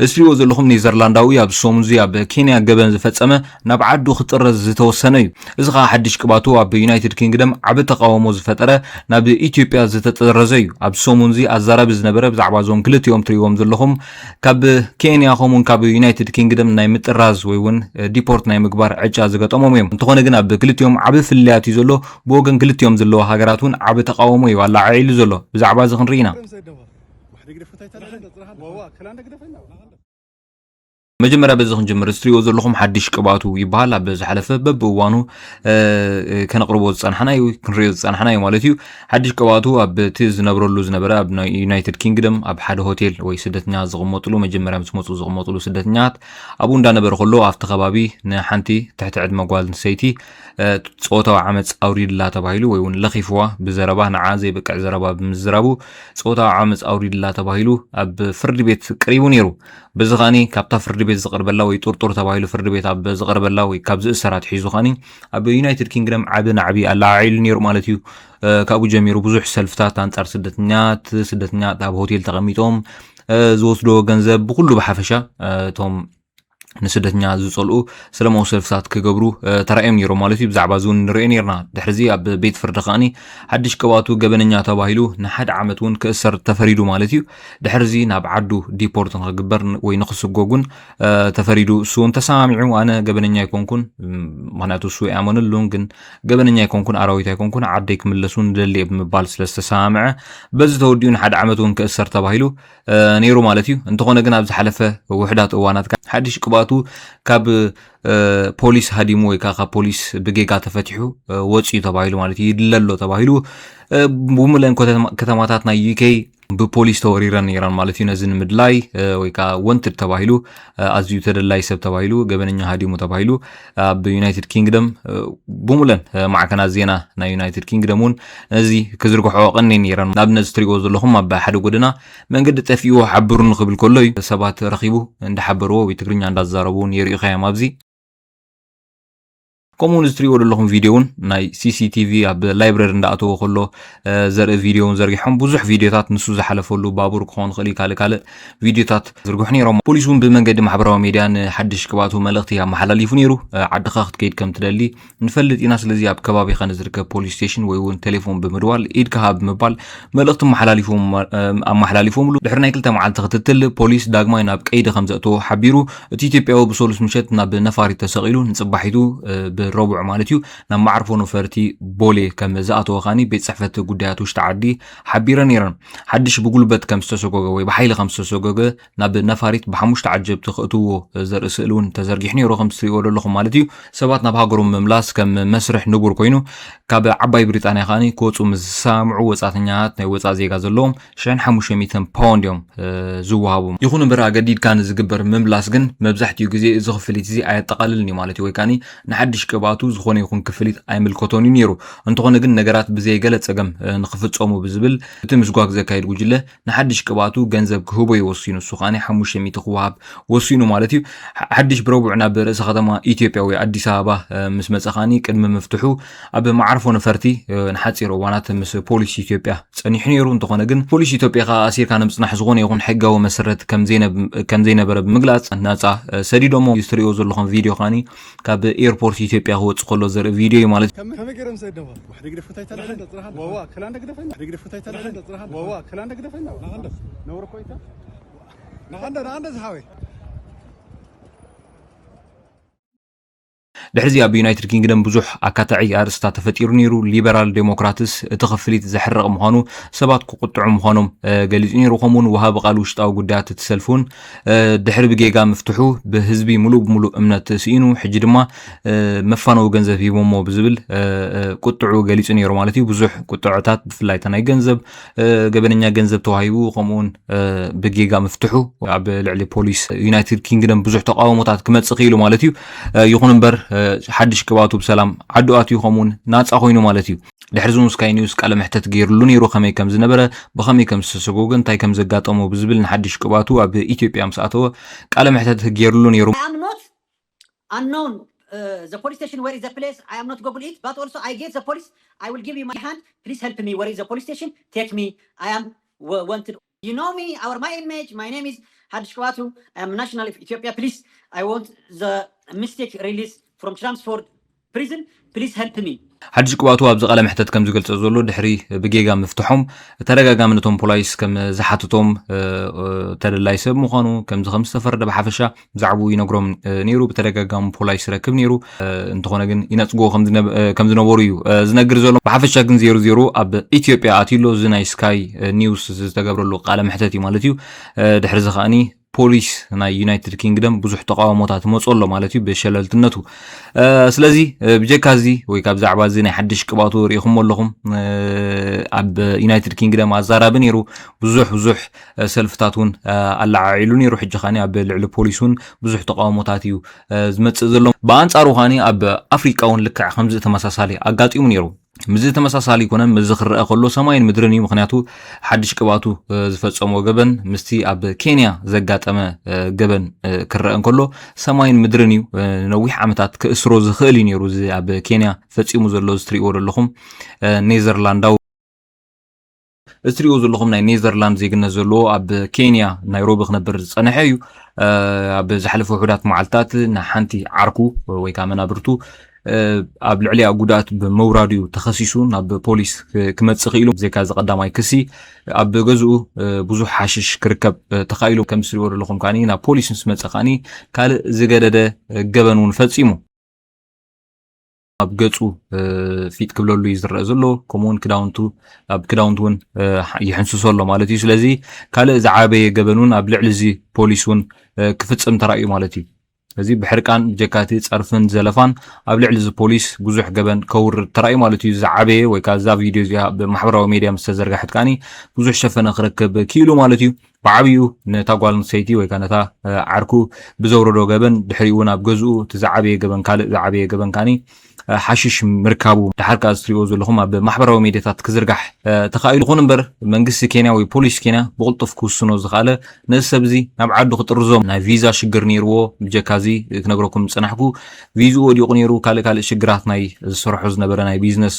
እዚ ትሪእዎ ዘለኹም ኔዘርላንዳዊ ኣብዚ ሰሙን እዚ ኣብ ኬንያ ገበን ዝፈጸመ ናብ ዓዱ ክጥረዝ ዝተወሰነ እዩ። እዚ ኸኣ ሓድሽ ቅባቱ ኣብ ዩናይትድ ኪንግደም ዓቢ ተቓውሞ ዝፈጠረ ናብ ኢትዮጵያ ዝተጠረዘ እዩ። ኣብዚ ሰሙን እዚ ኣዛራቢ ዝነበረ ብዛዕባ እዞም ክልቲኦም ትሪእዎም ዘለኹም ካብ ኬንያ ከምኡውን ካብ ዩናይትድ ኪንግደም ናይ ምጥራዝ ወይ እውን ዲፖርት ናይ ምግባር ዕጫ ዝገጠሞም እዮም። እንተኾነ ግን ኣብ ክልቲኦም ዓቢ ፍልልያት እዩ ዘሎ። ብወገን ክልቲኦም ዘለዋ ሃገራት እውን ዓቢ ተቓውሞ እዩ ኣላዓዒሉ ዘሎ። ብዛዕባ እዚ ክንርኢ ኢና። መጀመርያ በዚ ክንጅምር፣ እዚ ትሪእዎ ዘለኹም ሓድሽ ቅብኣቱ ይበሃል። ኣብ ዝሓለፈ በብእዋኑ ከነቕርቦ ዝጸናሕና እዩ፣ ክንሪኦ ዝጸናሕና እዩ ማለት እዩ። ሓድሽ ቅብኣቱ ኣብ እቲ ዝነብረሉ ዝነበረ ኣብ ናይ ዩናይትድ ኪንግደም ኣብ ሓደ ሆቴል ወይ ስደተኛ ዝቕመጥሉ፣ መጀመርያ ምስ መጹ ዝቕመጥሉ ስደተኛታት ኣብኡ እንዳነበረ ከሎ ኣብቲ ከባቢ ንሓንቲ ትሕቲ ዕድመ ጓል ኣንስተይቲ ጾታዊ ዓመጽ ኣውሪድላ ተባሂሉ ወይ እውን ለኺፍዋ ብዘረባ ንዓ ዘይበቅዕ ዘረባ ብምዝራቡ ጾታዊ ዓመጽ ኣውሪድላ ተባሂሉ ኣብ ፍርዲ ቤት ቀሪቡ ነይሩ። በዚ ኸኣኒ ካብታ ፍርዲ ቤት ዝቐርበላ ወይ ጥርጡር ተባሂሉ ፍርዲ ቤት ኣብ ዝቐርበላ ወይ ካብ ዝእሰር ኣትሒዙ ኸኣኒ ኣብ ዩናይትድ ኪንግደም ዓቢ ናዕቢ ኣለዓዒሉ ነይሩ ማለት እዩ። ካብኡ ጀሚሩ ብዙሕ ሰልፍታት ኣንጻር ስደተኛት፣ ስደተኛት ኣብ ሆቴል ተቐሚጦም ዝወስድዎ ገንዘብ ብኹሉ ብሓፈሻ እቶም ንስደተኛ ዝጸልኡ ሰለማዊ ሰልፍታት ክገብሩ ተራእዮም ነይሮም ማለት እዩ። ብዛዕባ እዚ እውን ንሪኦ ነይርና። ድሕርዚ ኣብ ቤት ፍርዲ ከኣኒ ሓድሽ ቅብኣቱ ገበነኛ ተባሂሉ ንሓደ ዓመት እውን ክእሰር ተፈሪዱ ማለት እዩ። ድሕርዚ ናብ ዓዱ ዲፖርት ንክግበር ወይ ንክስጎግ እውን ተፈሪዱ። እሱ እውን ተሰማሚዑ ኣነ ገበነኛ ኣይኮንኩን፣ ምክንያቱ እሱ ኣይኣመነሉን፣ ግን ገበነኛ ኣይኮንኩን፣ ኣራዊት ኣይኮንኩን፣ ዓደይ ክምለሱ ንደሊ እየ ብምባል ስለ ዝተሰማምዐ በዚ ተወዲኡ ንሓደ ዓመት እውን ክእሰር ተባሂሉ ነይሩ ማለት እዩ። እንተኾነ ግን ኣብ ዝሓለፈ ውሕዳት እዋናት ሓድሽ ቅብኣቱ ካብ ፖሊስ ሃዲሙ ወይ ከዓ ካብ ፖሊስ ብጌጋ ተፈቲሑ ወፂኡ ተባሂሉ ማለት እዩ። ይድለ ኣሎ ተባሂሉ። ብሙለን ከተማታት ናይ ዩኬ ብፖሊስ ተወሪረን ነይረን ማለት እዩ። ነዚ ንምድላይ ወይ ከዓ ወንትድ ተባሂሉ፣ ኣዝዩ ተደላይ ሰብ ተባሂሉ፣ ገበነኛ ሃዲሙ ተባሂሉ ኣብ ዩናይትድ ኪንግደም ብሙለን ማዕከናት ዜና ናይ ዩናይትድ ኪንግደም እውን ነዚ ክዝርግሖ ቀኒ ነይረን። ንኣብነት እዚ ትሪእዎ ዘለኹም ኣብ ሓደ ጎደና መንገዲ ጠፊእዎ ሓብሩኒ ክብል ከሎ እዩ ሰባት ረኺቡ እንዳሓበርዎ ወይ ትግርኛ እንዳዛረቡ እውን የርእዩኻዮም ኣብዚ። ከምኡ እውን እዚ ትሪእዎ ዘለኹም ቪድዮ እውን ናይ ሲሲቲቪ ኣብ ላይብረሪ እንዳኣተወ ከሎ ዘርኢ ቪድዮ እውን ዘርጊሖም። ብዙሕ ቪድዮታት ንሱ ዝሓለፈሉ ባቡር ክኾን ይኽእል እዩ፣ ካልእ ካልእ ቪድዮታት ዝርግሑ ነይሮም። ፖሊስ እውን ብመንገዲ ማሕበራዊ ሚድያ ንሓድሽ ቅብኣቱ መልእኽቲ ኣመሓላሊፉ ነይሩ። ዓድኻ ክትከይድ ከም ትደሊ ንፈልጥ ኢና። ስለዚ ኣብ ከባቢኻ ንዝርከብ ፖሊስ ስቴሽን ወይ እውን ቴሌፎን ብምድዋል ኢድካ ሃብ ብምባል መልእኽቲ ኣመሓላሊፎምሉ። ድሕሪ ናይ ክልተ መዓልቲ ክትትል ፖሊስ ዳግማይ ናብ ቀይዲ ከም ዘእተዎ ሓቢሩ። እቲ ኢትዮጵያዊ ብሰሉስ ምሸት ናብ ነፋሪት ተሰቒሉ ንጽባሒቱ ብረቡዕ ማለት እዩ ናብ መዓርፎ ነፈርቲ ቦሌ ከም ዝኣተወ ከኣኒ ቤት ጽሕፈት ጉዳያት ውሽጢ ዓዲ ሓቢረ ነይረን። ሓድሽ ብጉልበት ከም ዝተሰጎገ ወይ ብሓይሊ ከም ዝተሰጎገ ናብ ነፋሪት ብሓሙሽተ ዓጀብቲ ክእትውዎ ዘርኢ ስእሊ እውን ተዘርጊሑ ነይሩ፣ ከም ትሪእዎ ዘለኹም ማለት እዩ። ሰባት ናብ ሃገሮም ምምላስ ከም መስርሕ ንቡር ኮይኑ፣ ካብ ዓባይ ብሪጣንያ ከኣ ክወፁ ምስ ዝሰማምዑ ወፃእተኛታት ናይ ወፃእ ዜጋ ዘለዎም ሽሕን ሓሙሽተ ሚእትን ፓውንድ እዮም ዝወሃቦም። ይኹን እምበር ኣገዲድካ ንዝግበር ምምላስ ግን መብዛሕትኡ ግዜ እዚ ክፍሊት እዚ ኣየጠቓልልን እዩ ማለት እዩ፣ ወይ ከኣ ንሓድሽ ቅብኣቱ ዝኾነ ይኹን ክፍሊት ኣይምልከቶን እዩ ነይሩ። እንተኾነ ግን ነገራት ብዘይ ገለ ጸገም ንክፍጸሙ ብዝብል እቲ ምስጓግ ዘካየድ ጉጅለ ንሓድሽ ቅብኣቱ ገንዘብ ክህቦ እዩ ወሲኑ። እሱ ከኣ ሓሙሽተ ሚእቲ ክወሃብ ወሲኑ ማለት እዩ። ሓድሽ ብረቡዕ ናብ ርእሰ ከተማ ኢትዮጵያ ወይ ኣዲስ ኣበባ ምስ መጸ ከኣ ቅድሚ ምፍትሑ ኣብ መዓርፎ ነፈርቲ ንሓጺር እዋናት ምስ ፖሊስ ኢትዮጵያ ጸኒሑ ነይሩ። እንተኾነ ግን ፖሊስ ኢትዮጵያ ከኣ ኣሲርካ ንምጽናሕ ዝኾነ ይኹን ሕጋዊ መሰረት ከም ዘይነበረ ብምግላጽ ናጻ ሰዲዶሞ። እዚ ትሪእዎ ዘለኹም ቪድዮ ከኣ ካብ ኤርፖርት ኢትዮጵያ ክወጽእ ከሎ ዘርኢ ቪድዮ እዩ ማለት እዩ። ከመይ ገይሮም ሰደዋ? ዋሕደ ግደፍ እንታይ ተላለ? ጽራሓ ዋዋ ክላንደ ግደፈና። ዋሕደ ግደፍ እንታይ ተላለ? ጽራሓ ዋዋ ክላንደ ግደፈና። ናኸንደ ነውር ኮይታ። ናኸንደ ናኸንደ ዝሓወይ። ድሕሪዚ ኣብ ዩናይትድ ኪንግደም ብዙሕ ኣካታዒ ኣርእስታት ተፈጢሩ ነይሩ። ሊበራል ዴሞክራትስ እቲ ክፍሊት ዘሕርቕ ምዃኑ ሰባት ክቁጥዑ ምዃኖም ገሊጹ ነይሩ። ከምኡውን ወሃቢ ቃል ውሽጣዊ ጉዳያት እቲ ሰልፊ እውን ድሕሪ ብጌጋ ምፍትሑ ብህዝቢ ምሉእ ብምሉእ እምነት ስኢኑ፣ ሕጂ ድማ መፋነዊ ገንዘብ ሂቦሞ ብዝብል ቁጥዑ ገሊጹ ነይሩ ማለት እዩ። ብዙሕ ቁጥዕታት ብፍላይ እታ ናይ ገንዘብ ገበነኛ ገንዘብ ተዋሂቡ ከምኡውን ብጌጋ ምፍትሑ ኣብ ልዕሊ ፖሊስ ዩናይትድ ኪንግደም ብዙሕ ተቃውሞታት ክመጽእ ክኢሉ ማለት እዩ። ይኹን እምበር ሓድሽ ቅብኣቱ ብሰላም ዓዱ ኣትዩ ከምኡውን ናጻ ኮይኑ ማለት እዩ። ድሕሪ እዚ እውን ስካይ ኒውስ ቃለ መሕተት ገይሩሉ ነይሩ፣ ከመይ ከም ዝነበረ፣ ብኸመይ ከም ዝተሰጎገ፣ እንታይ ከም ዘጋጠሞ ብዝብል ንሓድሽ ቅብኣቱ ኣብ ኢትዮጵያ ምስ ኣተወ ቃለ መሕተት ገይሩሉ ነይሩ። I am not unknown uh, the police station, where is the place? I am not Google it, but also I get the police. I will give you my hand. Please help me. Where is the police station? Take me. I am w- wanted. You know me, our my image. My name is ሓድሽ ቅባቱ, I am national of Ethiopia, please, I want the mistake release from Chelmsford prison, please help me. ሓድሽ ቅባቱ ኣብዚ ቃለ መሕተት ከም ዝገልጸ ዘሎ፣ ድሕሪ ብጌጋ ምፍትሖም ተደጋጋሚ ነቶም ፖላይስ ከም ዝሓትቶም ተደላይ ሰብ ምዃኑ፣ ከምዚ ከም ዝተፈረደ ብሓፈሻ ብዛዕባኡ ይነግሮም ነይሩ። ብተደጋጋሚ ፖላይስ ይረክብ ነይሩ። እንተኾነ ግን ይነጽግዎ ከም ዝነበሩ እዩ ዝነግር ዘሎ። ብሓፈሻ ግን ዜሮ ዜሮ ኣብ ኢትዮጵያ ኣትዩሎ። እዚ ናይ ስካይ ኒውስ ዝተገብረሉ ቃለ መሕተት እዩ ማለት እዩ። ድሕሪ እዚ ከዓኒ ፖሊስ ናይ ዩናይትድ ኪንግደም ብዙሕ ተቃውሞታት ይመፁ ኣሎ ማለት እዩ ብሸለልትነቱ። ስለዚ ብጀካ እዚ ወይ ካብ ዛዕባ እዚ ናይ ሓድሽ ቅባቱ ርኢኹም ኣለኹም፣ ኣብ ዩናይትድ ኪንግደም ኣዛራቢ ነይሩ። ብዙሕ ብዙሕ ሰልፍታት እውን ኣለዓዒሉ ነይሩ። ሕጂ ከዓኒ ኣብ ልዕሊ ፖሊስ እውን ብዙሕ ተቃውሞታት እዩ ዝመፅእ ዘሎ። ብኣንፃሩ ከዓኒ ኣብ ኣፍሪቃ እውን ልክዕ ከምዚ ተመሳሳሊ ኣጋጢሙ ነይሩ። ምዚ ተመሳሳሊ ይኮነን፣ ምዚ ክረአ ከሎ ሰማይን ምድርን እዩ። ምክንያቱ ሓድሽ ቅባቱ ዝፈጸሞ ገበን ምስቲ ኣብ ኬንያ ዘጋጠመ ገበን ክረአ እንከሎ ሰማይን ምድርን እዩ። ነዊሕ ዓመታት ክእስሮ ዝኽእል እዩ ነይሩ። እዚ ኣብ ኬንያ ፈጺሙ ዘሎ፣ እዚ ትሪእዎ ዘለኹም ኔዘርላንዳዊ እዚ ትሪእዎ ዘለኹም ናይ ኔዘርላንድ ዜግነት ዘለዎ ኣብ ኬንያ ናይሮቢ ክነብር ዝጸንሐ እዩ። ኣብ ዝሓለፈ ውሑዳት መዓልታት ንሓንቲ ዓርኩ ወይ ከዓ መናብርቱ ኣብ ልዕሊኣ ጉድኣት ብምውራዱ እዩ ተኸሲሱ ናብ ፖሊስ ክመጽእ ክኢሉ። ብዘይካ እዚ ቀዳማይ ክሲ ኣብ ገዝኡ ብዙሕ ሓሽሽ ክርከብ ተኻኢሉ። ከም ትሪእዎ ዘለኹም ከዓኒ ናብ ፖሊስ ምስ መጸ ከዓኒ ካልእ ዝገደደ ገበን እውን ፈጺሙ። ኣብ ገጹ ፊጥ ክብለሉ እዩ ዝረአ ዘሎ። ከምኡውን ክዳውንቱ ኣብ ክዳውንቱ እውን ይሕንስሶ ኣሎ ማለት እዩ። ስለዚ ካልእ ዝዓበየ ገበን እውን ኣብ ልዕሊ እዚ ፖሊስ እውን ክፍጽም ተራእዩ ማለት እዩ። እዚ ብሕርቃን ብጀካቲ ጸርፍን ዘለፋን ኣብ ልዕሊ እዚ ፖሊስ ብዙሕ ገበን ከውርድ ተራእዩ ማለት እዩ። ዝዓበየ ወይ ከዓ እዛ ቪድዮ እዚኣ ብማሕበራዊ ሜድያ ምስ ተዘርጋሐት ከዓኒ ብዙሕ ሸፈነ ክረክብ ክኢሉ ማለት እዩ። ብዓብዩ ነታ ጓል ኣንስተይቲ ወይ ከዓ ነታ ዓርኩ ብዘውረዶ ገበን ድሕሪኡ እውን ኣብ ገዝኡ እቲ ዝዓበየ ገበን ካልእ ዝዓበየ ገበን ከዓኒ ሓሽሽ ምርካቡ ድሓር ከዓ ዝትሪእዎ ዘለኹም ኣብ ማሕበራዊ ሜድያታት ክዝርጋሕ ተኻኢሉ። ይኹን እምበር መንግስቲ ኬንያ ወይ ፖሊስ ኬንያ ብቕልጡፍ ክውስኖ ዝኽኣለ ነዚ ሰብ እዚ ናብ ዓዱ ክጥርዞም ናይ ቪዛ ሽግር ነይርዎ። ብጀካ እዚ ክነግረኩም ዝጸናሕኩ ቪዝኡ ወዲቑ ነይሩ። ካልእ ካልእ ሽግራት ናይ ዝሰርሖ ዝነበረ ናይ ቢዝነስ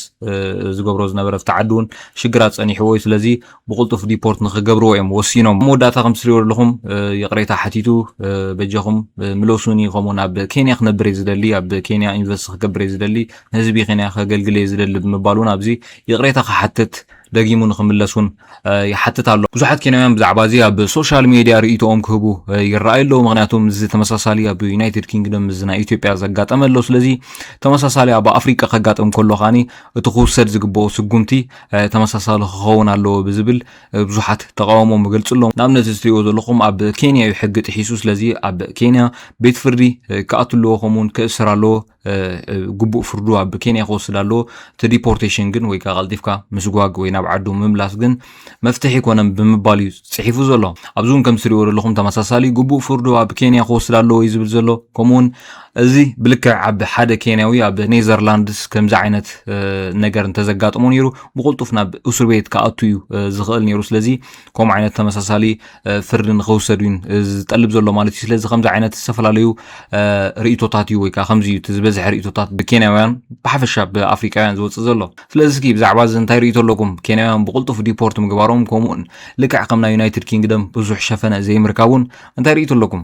ዝገብሮ ዝነበረ ኣብቲ ዓዲ እውን ሽግራት ጸኒሕዎ እዩ። ስለዚ ብቕልጡፍ ዲፖርት ንኽገብርዎ እዮም ወሲኖም። መወዳእታ ከም ትሪእዎ ዘለኹም ይቕሬታ ሓቲቱ በጃኹም ምለሱኒ፣ ከምኡ ናብ ኬንያ ክነብር እየ ዝደሊ፣ ኣብ ኬንያ ኢንቨስት ክገብር እየ ዝደሊ፣ ንህዝቢ ኬንያ ከገልግል እየ ዝደሊ ብምባል እውን ኣብዚ ይቕሬታ ክሓትት ደጊሙ ንኽምለስ እውን ይሓትት ኣሎ። ብዙሓት ኬንያውያን ብዛዕባ እዚ ኣብ ሶሻል ሜድያ ርእይቶኦም ክህቡ ይረኣዩ ኣለዉ። ምክንያቱም እዚ ተመሳሳሊ ኣብ ዩናይትድ ኪንግደም እዚ ናይ ኢትዮጵያ ዘጋጠመ ኣሎ። ስለዚ ተመሳሳሊ ኣብ ኣፍሪቃ ከጋጥም ከሎ ከዓኒ እቲ ክውሰድ ዝግብኦ ስጉምቲ ተመሳሳሊ ክኸውን ኣለዎ ብዝብል ብዙሓት ተቃውሞ ይገልጹ ኣለዉ። ንኣብነት እዚ ትሪእዎ ዘለኹም ኣብ ኬንያ እዩ ሕጊ ጥሒሱ። ስለዚ ኣብ ኬንያ ቤት ፍርዲ ክኣቱ ኣለዎ፣ ከምኡውን ክእሰር ኣለዎ። ግቡእ ፍርዱ ኣብ ኬንያ ክወስድ ኣለዎ። እቲ ዲፖርቴሽን ግን ወይ ከዓ ቀልጢፍካ ምስጓግ ወይ ናብ ዓዱ ምምላስ ግን መፍትሒ ኣይኮነን ብምባል እዩ ጽሒፉ ዘሎ። ኣብዚ እውን ከም ትሪእዎ ዘለኹም ተመሳሳሊ ግቡእ ፍርዱ ኣብ ኬንያ ክወስድ ኣለዎ እዩ ዝብል ዘሎ። ከምኡውን እዚ ብልክዕ ኣብ ሓደ ኬንያዊ ኣብ ኔዘርላንድስ ከምዚ ዓይነት ነገር እንተዘጋጥሞ ነይሩ ብቕልጡፍ ናብ እስር ቤት ክኣቱ እዩ ዝኽእል ነይሩ። ስለዚ ከምኡ ዓይነት ተመሳሳሊ ፍርዲ ንኽውሰድ እዩ ዝጠልብ ዘሎ ማለት እዩ። ስለዚ ከምዚ ዓይነት ዝተፈላለዩ ርእይቶታት እዩ ወይ ከዓ ከምዚ እዩ እቲ ዝበዝሐ ርእይቶታት ብኬንያውያን ብሓፈሻ ብኣፍሪቃውያን ዝወፅእ ዘሎ። ስለዚ እስኪ ብዛዕባ እዚ እንታይ ርእይቶ ኣለኩም? ኬንያውያን ብቕልጡፍ ዲፖርት ምግባሮም ከምኡውን ልክዕ ከም ናይ ዩናይትድ ኪንግደም ብዙሕ ሸፈነ ዘይምርካቡን እንታይ ርእይቶ ኣለኩም?